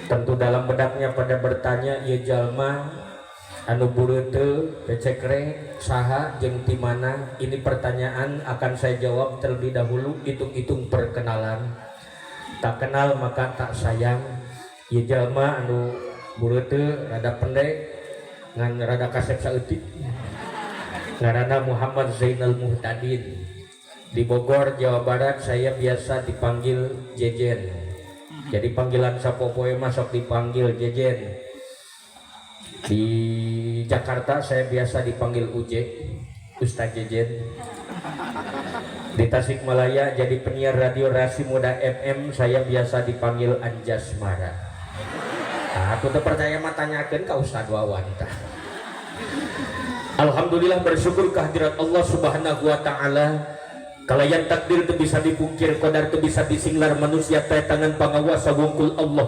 Tentu dalam benaknya pada bertanya, "Ieu jalma anu bureuteuh pecekrek saha jeung ti mana?" Ini pertanyaan akan saya jawab terlebih dahulu, hitung-hitung perkenalan. Tak kenal maka tak sayang. Ieu jalma anu bureuteuh rada pendek ngan rada kasep saeutik ngaranna Muhammad Zainal Muhtadin. Di Bogor, Jawa Barat, saya biasa dipanggil Jejen. Jadi panggilan sapopoe masuk dipanggil Jejen. Di Jakarta saya biasa dipanggil Uje, Ustaz Jejen. Di Tasikmalaya jadi penyiar radio Rasi Muda FM, saya biasa dipanggil Anjas Mara. Nah, aku tuh percaya mah tanyakeun ka Ustaz Wawan tah. Alhamdulillah, bersyukur kehadirat Allah Subhanahu wa Ta'ala. Kalayan takdir itu bisa dipungkir, qadar itu bisa disinglar, manusia teh tangan pangawasa wungkul Allah.